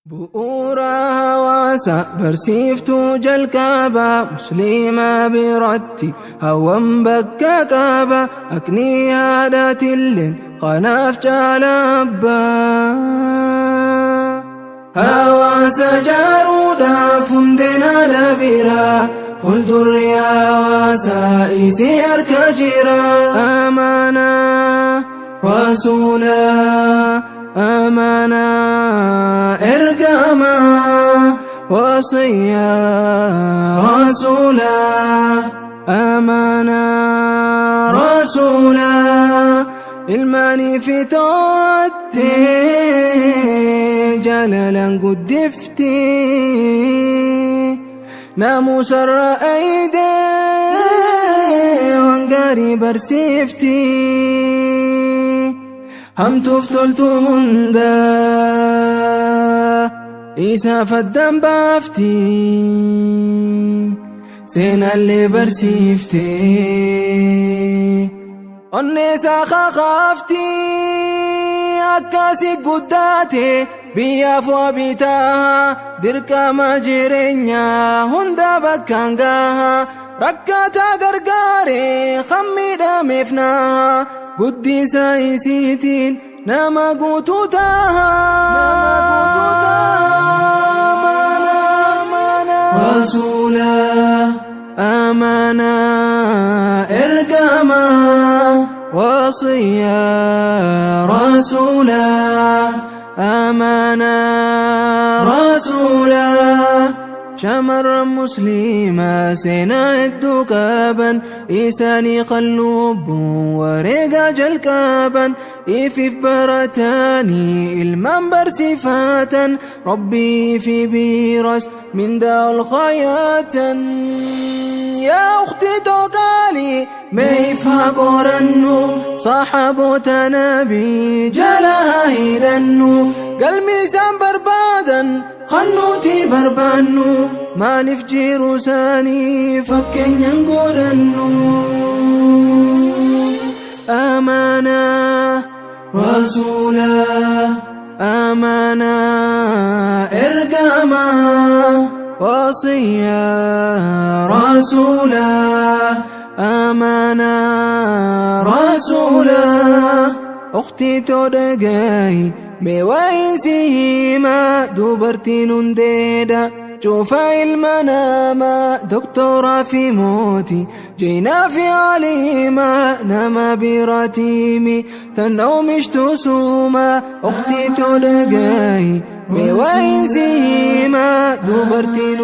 Bu'uura hawaasaa barsiiftuu jalqabaa Musliima biratti hawwan bakka qaba Akni haadhatilleen kanaaf caala abbaa. Hawaasa jaaruudhaaf hundeen haadha biraa Fuuldurri hawaasaa isii harka jira. Amaanaa rasuulaa amaanaa ergamaa wasiyyaa rasuulaa amaanaa rasuulaa ilmaanii fi too'attee jaalalaan guddifti naamusarra eeydee waan gaarii barsiifti. Hamtuuf toltu hunda isaaf addaan baafti. Seenaallee barsiifte. Onnee isaa kakaafti akkasi guddaate biyyaaf wabii ta'a dirqama jireenyaa hunda bakkaan gaha rakkataa gargaare kan miidhameef naha guddisa isiitiin nama guutuu ta'a. Rasuula amaanaa ergamaa wasiyyaa rasuula amaanaa rasuula shamarran musliimaa seenaa hedduu qaban isaanii kan lubbuun wareegaa jalqaban ifiif baratanii ilmaan barsiifatan rabbii fi biiras mindaa ol kaayatan. Yaa ukhti toqaalii meef haa qorannu saxaaboota nabii jala haa hidhannu galmi isaan barbaadan kan nuti barbaannu maaliif jiru isaanii fakkeenyaan godhannu. Amaanaa rasuulaa amaanaa ergamaa wasiyyaa rasuulaa amaanaa rasuulaa ukhtii too dhagahi mee waa'ee si himaa dubartiin hundeedha cufa ilma namaa doktoraa fi mootii jeenaa fi alimaa nama biraatiimi tan oomishtu suuma ukhtii too dhagahi mee waa'ee si himaa dubartiin